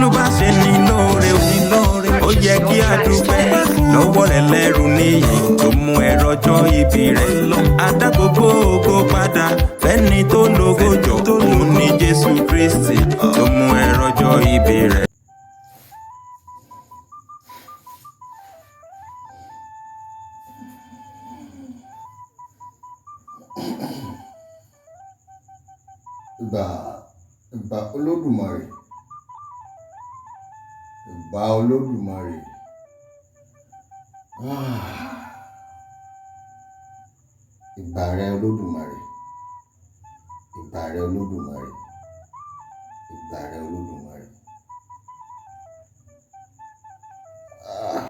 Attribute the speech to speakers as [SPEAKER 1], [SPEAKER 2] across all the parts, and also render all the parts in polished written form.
[SPEAKER 1] Bólúbá ṣe ní lóore o, ó yẹ kí a dúpẹ́ lọ́wọ́ rẹ̀ lẹ́rù níyì tó mú ẹ̀rọ ọjọ́ ìbí rẹ̀. Adágbogbo ògo padà fẹ́ni tó lógo jọ, òun ní Jésù Kristi tó mú ẹ̀rọ ọjọ́ ìbí rẹ̀.
[SPEAKER 2] Ìbà, ìbà Olódùmarè, ìbà Olódùmarè. Ah! Ìbà rẹ Olódùmarè, ìbà rẹ Olódùmarè, ìbà rẹ Olódùmarè. Ah!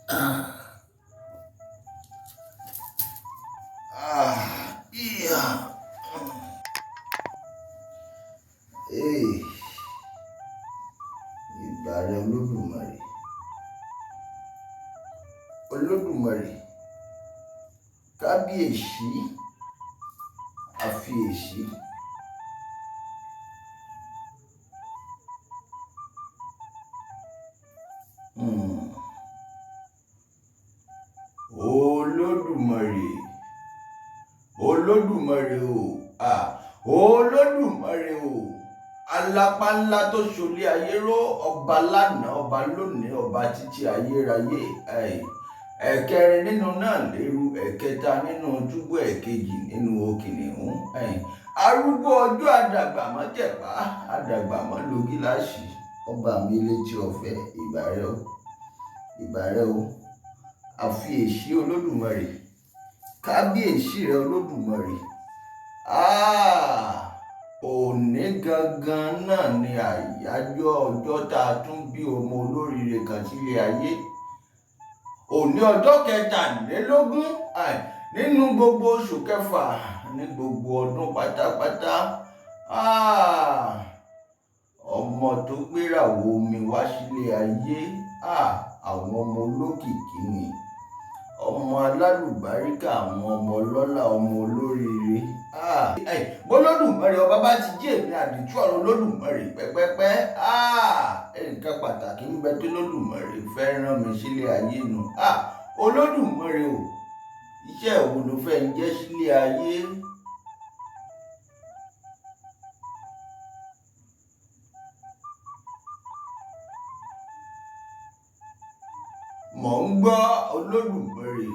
[SPEAKER 2] Ah! Ah! Yeah. Hey, ìbà rẹ Olódùmarè. Olódùmarè, kábíyèsí, àfiyèsí. Hmm. Olódùmarè, Olódùmarè o, ah, Olódùmarè o, alápá ńlá tó ṣolé ayé ró, ọba lánàá, ọba lónìí, ọba títí ayérayé. Ẹ̀kẹrin nínú náà léru, ẹ̀kẹta nínú túbú, ẹ̀kejì nínú òkìnnìún. Arúgbó ọjọ́ àdàgbà mọ́ tẹ̀pá, àdàgbà mọ́ lo gíláàsì. Ọba mi létí ọ̀fẹ́, ìbà rẹ o, ìbà rẹ o, àfiyèsí Olódùmarè, kábíyèsí rẹ Olódùmarè. Ah! Òní gangan náà ni àyájọ́ ọjọ́ tá a tún bí ọmọ olóríire kan sílé ayé. Òní ọjọ́ 23 nínú gbogbo oṣù kẹfà ní gbogbo ọdún pátápátá. Ah! Ọmọ tó gbérawo mi wá sílé ayé. Ah! Àwọn ọmọ olókìkí ni, ọmọ alálùbáríkà, àwọn ọmọ ọlọ́lá, ọmọ olóríire. Ah! Bólódùmarè ọba bá ti jí èmi àdìtú ọ̀rọ̀ Olódùmarè pẹ́pẹ́pẹ́. Ah! Nǹkan pàtàkì ń bẹ tó Olódùmarè fẹ́ rán mi sílé ayé nu. Ah! Olódùmarè o, iṣẹ́ wo ló fẹ́ ń jẹ́ sílé ayé? Mò ń gbọ́ Olódùmarè.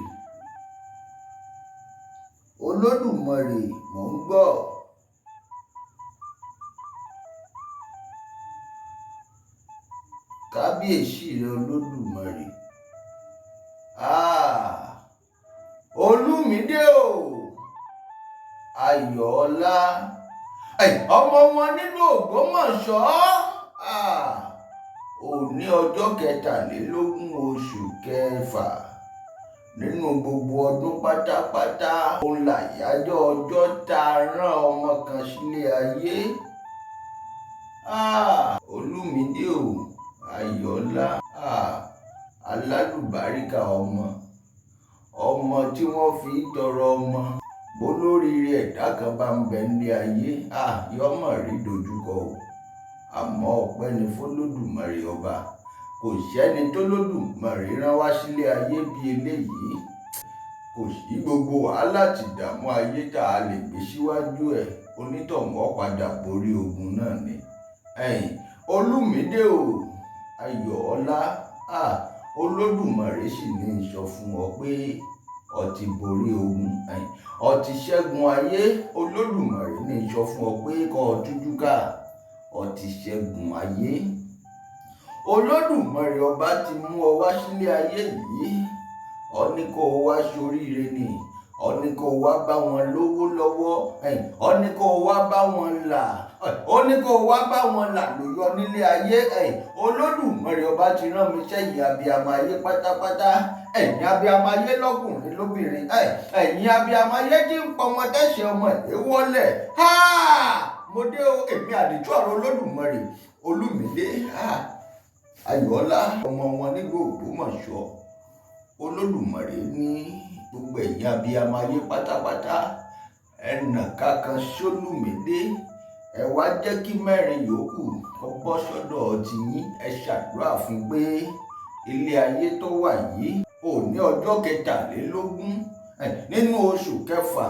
[SPEAKER 2] Olódùmarè, mò ń gbọ́. Kábíyèsí rẹ Olódùmarè. Ah! Olúmídé o, Ayọ̀ọ́lá. Ọmọ wọn nínú Ògbómọ̀ṣọ́. Ah! Òní ọjọ́ 23 oṣù kẹfà nínú gbogbo ọdún pátápátá, òun làyájọ́ ọjọ́ tá a rán ọmọ kan sílé ayé. Ah! Olúmídé o, Ayọ̀ọ́lá. Ah! Alálùbáríkà ọmọ, ọmọ tí wọ́n fi ń tọrọ ọmọ. Bólóríire ẹ̀dá kan bá ń bẹ nílé ayé, ah, yọ́mọ̀ rí dojúkọ o. Àmọ́ ọpẹ́ ni f'Olódùmarè ọba. Kò sẹ́ni t'Olódùmarè rán wá sílé ayé bí eléyìí. Kò sí gbogbo wàhálà tí ìdààmú ayé tá a lè gbé síwájú ẹ̀. Onítọ̀hún ó padà borí ogun náà ni. Olúmídé o, Ayọ̀ọ́lá. Ah! Olódùmarè sì ní í sọ fún ọ pé ọ ti borí ogun, ọ ti ṣẹ́gun ayé. Olódùmarè ní í sọ fún ọ pé kó o tújú ká, ọ ti ṣẹ́gun ayé. Olódùmarè ọba ti mú ọ wá sílé ayé yìí. Ọ ní kó o wá ṣoríire ni, ọ ní kó o wá bá wọn lówó lọ́wọ́, ọ ní kó o wá bá wọn là, ó ní kó o wá bá wọn là lóyọ nílé ayé. Olódùmarè ọba ti rán mi sẹ́yìn abiyamọ ayé pátápátá. Ẹ̀yin abiyamọ ayé lọ́kùnrin lóbìnrin, ẹ̀yin abiyamọ ayé tí ń pọmọ tẹ̀sẹ̀ ọmọ ìwọlẹ̀. Ha! Mo dé o, èmi àdìtú ọ̀rọ̀ Olódùmarè, Olúmídé, Ayọ̀ọ́lá, ọmọ wọn nílùú Ògbómọ̀ṣọ́. Olódùmarè ní gbogbo ẹ̀yin abiyamọ ayé pátápátá, ẹnà kankan sólùmídé. Ẹ wá jẹ́ kí 4 yòókù kó bọ́ sọ́dọ̀ tiyín. Ẹ ṣàdúrà fún pé ilé ayé tó wà yìí, òní ọjọ́ 23 nínú oṣù kẹfà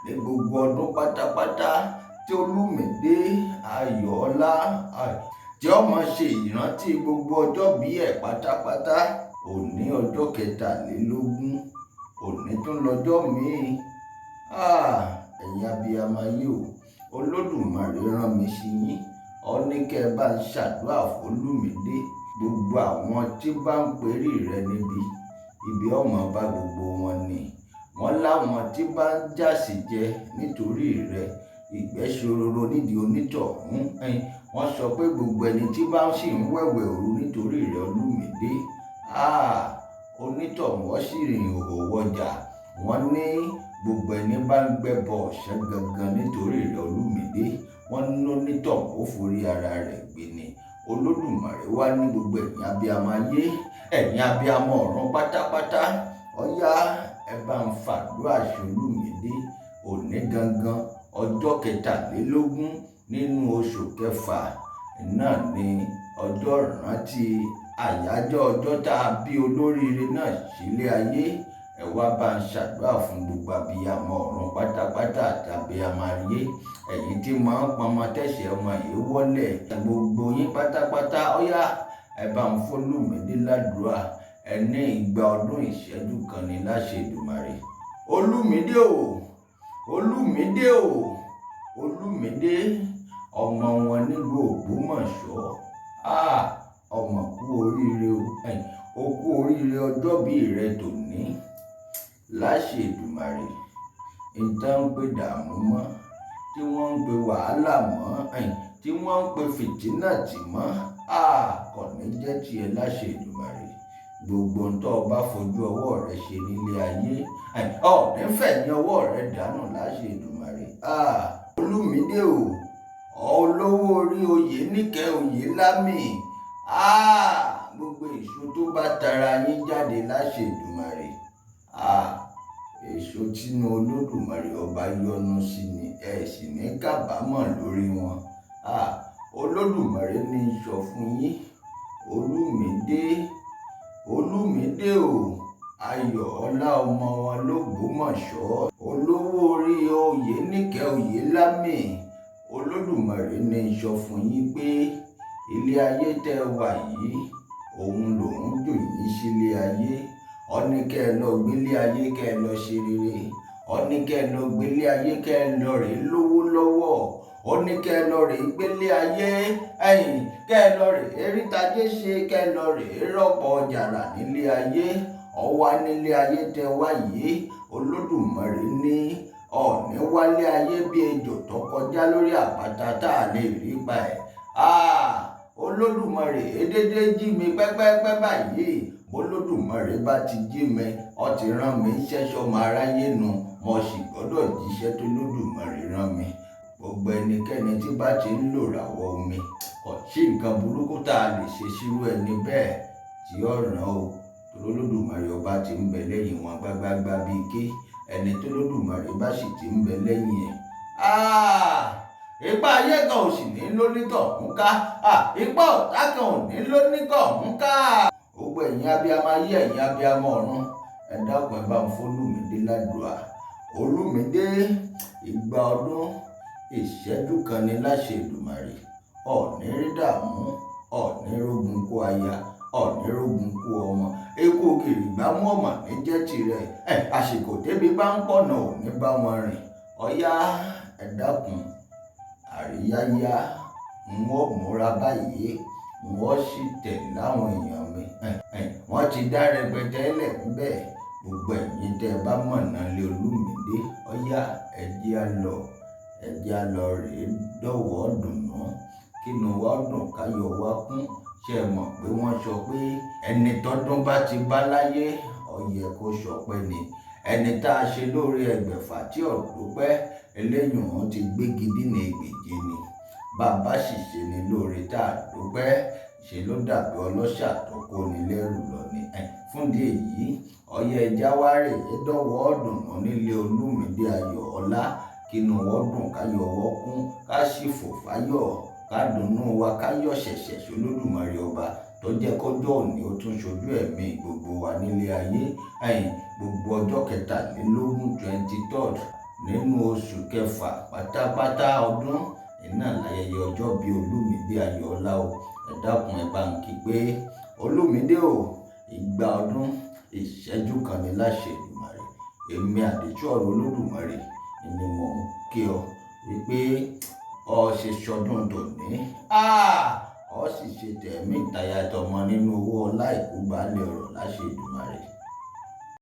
[SPEAKER 2] ní gbogbo ọdún pátápátá tí Olúmídé Ayọ̀ọ́lá tí ó máa ṣe ìrántí gbogbo ọjọ́ bí ẹ̀ pátápátá. Òní ọjọ́ 23, òní tún lọ́jọ́ míì. Ẹ̀yin abiyamọ ayé o, Olódùmarè rán mi sí yín. Ó ní kẹ́ ẹ bá ń ṣàdúrà f'Olúmídé. Gbogbo àwọn tí bá ń perí rẹ níbi ibi ọmọ bá gbogbo wọn ni. Wọ́n láwọn tí bá ń jàsí jẹ nítorí rẹ, ìgbẹ́ ṣòro nídìí onítọ̀hún. Wọ́n sọ pé gbogbo ẹni tí bá sì ń wẹ̀wẹ̀ òru nítorí rẹ Olúmídé, onítọ̀hún ó sì rìn ìhòhò wọjà. Wọ́n ní gbogbo ẹni bá ń gbẹ́bọ ọ̀sán gangan nítorí rẹ Olúmídé, wọ́n ní onítọ̀hún ó forí ara rẹ̀ gbé ni. Olódùmarè wá ní gbogbo ẹ̀yin abiyamọ ayé, ẹ̀yin abiyamọ ọ̀run pátápátá, ọ̀yá ẹ bá ń fàdúrà sí Olúmídé. Òní gangan ọjọ́ 23 nínú oṣù kẹfà náà ni ọjọ́ ìrántí àyájọ́ ọjọ́ tá a bí olóríire náà sílé ayé. Ẹ wá bá ń ṣàdúrà fún gbogbo abiyamọ ọ̀run pátápátá àti abiyamọ ayé. Ẹ̀yin tí máa ń pọnmọ tẹ̀sẹ̀ ọmọ yìí wọlé, gbogbo yín pátápátá, ọ̀yá ẹ bá ń f'Olúmídé ládùúrà. Ẹ ní ìgbà ọdún ìṣẹ́jú kan ní láṣẹ Èdùmàrè. Olúmídé o, Olúmídé o, Olúmídé ọmọ wọn nílùú Ògbómọ̀ṣọ́. Ọmọ kú oríire o, o kú oríire ọjọ́ bí rẹ tòní láṣẹ Èdùmàrè. Nǹkan ń pe dààmú mọ́, tí wọ́n ń pe wàhálà mọ́, tí wọ́n ń pe fìtínà tì mọ́, kò ní jẹ́ tiẹ̀ láṣẹ Èdùmàrè. Gbogbo ohun tó o bá fojú ọwọ́ rẹ ṣe nílé ayé, ọ̀ nífẹ̀ẹ́ ní ọwọ́ rẹ dànù láṣẹ Èdùmàrè. Olúmídé o, olówó orí oyè níkẹ́ oyè lámì. Gbogbo èso tó bá tara yín jáde láṣẹ Èdùmàrè, èso tínú Olódùmarè ọba yọ́nú sí ni, ẹ sì ní kábàámọ̀ lórí wọn. Olódùmarè ní í sọ fún yín. Olúmídé, Olúmídé o, Ayọ̀ọ́lá ọmọ wọn l'Ógbómọ̀ṣọ́, olówó orí oyè níkẹ́ oyè lámì. Olódùmarè ní í sọ fún yín pé ilé ayé tẹ́ wà yìí, òun lòún jù yín sílé ayé. Ó ní kẹ́ ẹ lọ gbélé ayé kẹ́ ẹ lọ ṣe rere. Ó ní kẹ́ ẹ lọ gbélé ayé kẹ́ ẹ lọ rè lówó lọ́wọ́. Ó ní kẹ́ ẹ lọ rè gbélé ayé, ẹ̀yìn kẹ́ ẹ lọ rè rítajé ṣe, kẹ́ ẹ lọ rè rọ́pò ọjà rà nílé ayé. Ó wá nílé ayé tẹ́ wá yìí, Olódùmarè ní ọ̀ní wálé ayé bí ejò tó kọjá lórí àpáta tá a lè rí pa ẹ̀. Olódùmarè dédé jí mi pẹ́pẹ́pẹ́ báyìí. Olódùmarè bá ti jí mi, ó ti rán mi ṣẹ́ṣọ́ ọmọ aráyé nu, mo sì gbọ́dọ̀ jíṣẹ́ tó Olódùmarè rán mi. Gbogbo ẹnikẹ́ni tí bá ti ń lò ràwọ̀ omi, kò sí nǹkan burúkú tá a lè ṣe sírú ẹni bẹ́ẹ̀ tí ó ràn o. Torí Olódùmarè ọba ti ń bẹ lẹ́yìn wọn gbágbágbá bíi ké. Ẹni tó Olódùmarè bá sì ti ń bẹ lẹ́yìn ẹ̀, ipá ayé kan ò sì ní lónítọ̀hún ká, ipá ọ̀tá kan ò ní lónítọ̀hún ká. Gbogbo ẹ̀yin abiyamọ ayé, ẹ̀yin abiyamọ ọ̀run, ẹ dákun ẹ bá ń f'Olúmídé ládùúrà. Olúmídé, ìgbà ọdún ìṣẹ́jú kan ní láṣẹ Èdùmàrè. Ọ̀ní rí dààmú, ọ̀ní rógun kó aya, ọ̀ní rógun kó ọmọ. Eku gìrìgbámú ọmọ ní jẹ́ tirẹ̀. Àsìkò débi bá ń pọ̀nà ò ní bá wọn rìn. Ọ̀yá ẹ dákun, àríyáyá n ó múra báyìí, n ó sì tẹ̀ láwọn èèyàn mi. Wọ́n ti dá rẹpẹtẹ lẹ̀ ńbẹ̀. Gbogbo ẹ̀yin tẹ́ ẹ bá mọ̀nà lé Olúmídé, ọ̀yá ẹ jẹ́ á lọ, ẹ jẹ́ á lọ rèé dọ̀wọ́ dùnnú. Kínú wa dùn káyọ̀ wa kún. Ṣé ẹ mọ̀ pé wọ́n sọ pé ẹni tọ́dún bá ti bá láyé, ó yẹ kó ṣọpẹ́ ni. Ẹni tá a ṣe lóore ẹgbẹ̀fà tí ò dúpẹ́, eléyìí òun ti gbégi dínà ẹgbẹ̀je ni. Bàbá sì ṣe ni lóore tá a dúpẹ́, ṣe ló dàbí ọlọ́ṣà tó kó ni lẹ́rù lọ ni. Fún ìdí èyí, ọ̀yá ẹja wá rèé dọ̀wọ́ dùnnú nílé Olúmídé Ayọ̀ọ́lá. Kínú wọ́n dùn, káyọ̀ ọwọ́ kún, ká sì fò fáyọ̀, ká dunnú wa, káyọ̀ ṣẹ̀ṣẹ̀ sólódùmarè ọba tó jẹ́ kọjọ́ òní ó tún ṣojú ẹ̀mí gbogbo wa nílé ayé. Ẹ̀yìn gbogbo ọjọ́ 23, 23rd nínú oṣù kẹfà pátápátá ọdún iná láyẹyẹ ọjọ́ bíi Olúmídé Ayọ̀ọ́lá o. Ẹ dákun, ẹ bá ń kí pé Olúmídé o, ìgbà ọdún ìṣẹ́jú kan ní láṣẹ Èdùmàrè. Èmi àdìtú ọ̀rọ̀ Olódùmarè ni mò ń kí ọ wípé ọ ṣe ṣọdún tòní, ọ sì ṣe tẹ̀mí ìtayà tọmọ nínú owó ọlá ìkú baálé ọ̀rọ̀ láṣẹ Èdùmàrè.